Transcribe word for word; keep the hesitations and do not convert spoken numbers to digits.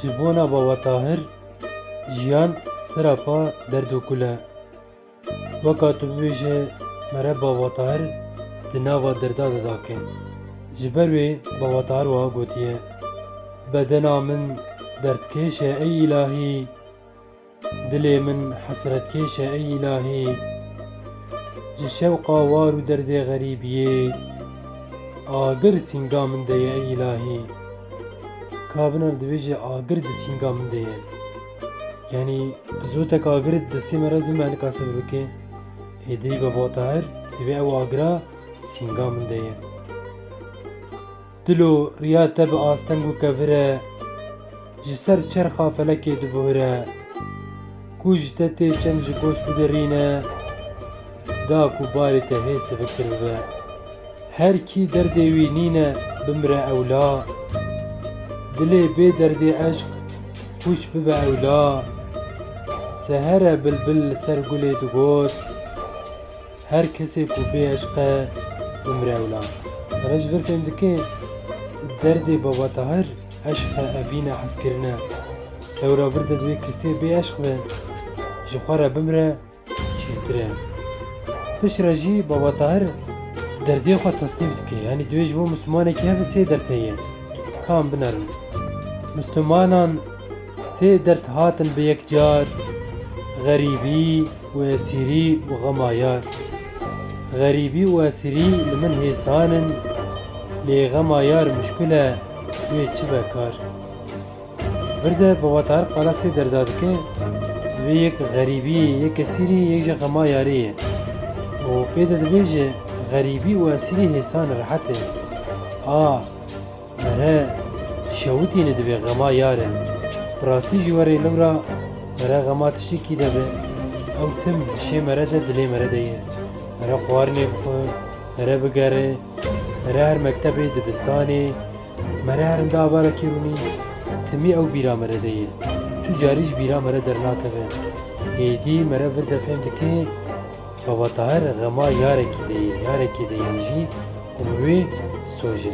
Ji bona Baba Tahir, jiyan serapa derd û kul e. Weka tu bibêje, mere Baba Tahir di nava derda de dake. Ji ber wê Baba Tahir wiha gotiye, Bedena min derdkêş e ey îlahî, dilê min hesretkêş e ey îlahî. Ji şewqa war û derdê xerîbiyê, agir sînga min de ye ey îlahî. Ka biner dibêje agir di sînga min de ye. Yanî bi zotek agir di destê me re dime nikase bibike. Êdî Baba Tahir divê ew agira di sînga min de ye. Dilo riya te bi asteng û kevir e, ji ser çerxa felekê dibuhire. Ku ji te tê çem ji goş bidirîne, da ku barê te hê siviktir bibe. Her kî derdê wî nîne bimire ewla. Dilê bê derdê eşq hûş bibe ewla. Sehere bilbil li ser gulê digot, her kesê ku bê eşq e bimire ewla. Here ji vir fêm dike derdê Baba Tahir eşq e, evîn e, hezkirin e. Lewra vir de divê kesê bê eşq be, ji xwe re bimire, çêtir e. Piştre jî Baba Tahir derdê xwe tesnîf dike. Yanî divê ji bo Mislimanekî hebe sê derd heye. Ka em binerin. Mislimanan sê derd hatin bi yek car, xerîbî û esîrî û xema yar. Xerîbî û esîrî li min hêsan in, lê xema yar muşkil e, wê çi be kar? Vir de Baba Tahir qala sê derda dike, divê yek xerîbî, yek esîrî, yek jî xema yarê ye. Û pê de dibêje, xerîbî û esîrî hêsan e, rehet e. A, mere şewitîne divê xema yar e. Bi rastî jî werê lewra mere xema tiştekî de be. Ew tim hişê mere de, dilê mere de ye. Mere xwarinê bixwe, mere bigere, mere her mektebê, dibistanê, mere herinda avarekî rûnî, timî ew bîra mere de ye. Tu carî ji bîra mere dernakeve. Êdî mere vir de fêm dike, Baba Tahir xema yarekî de ye, yarekî de ye jî û bi wê soje.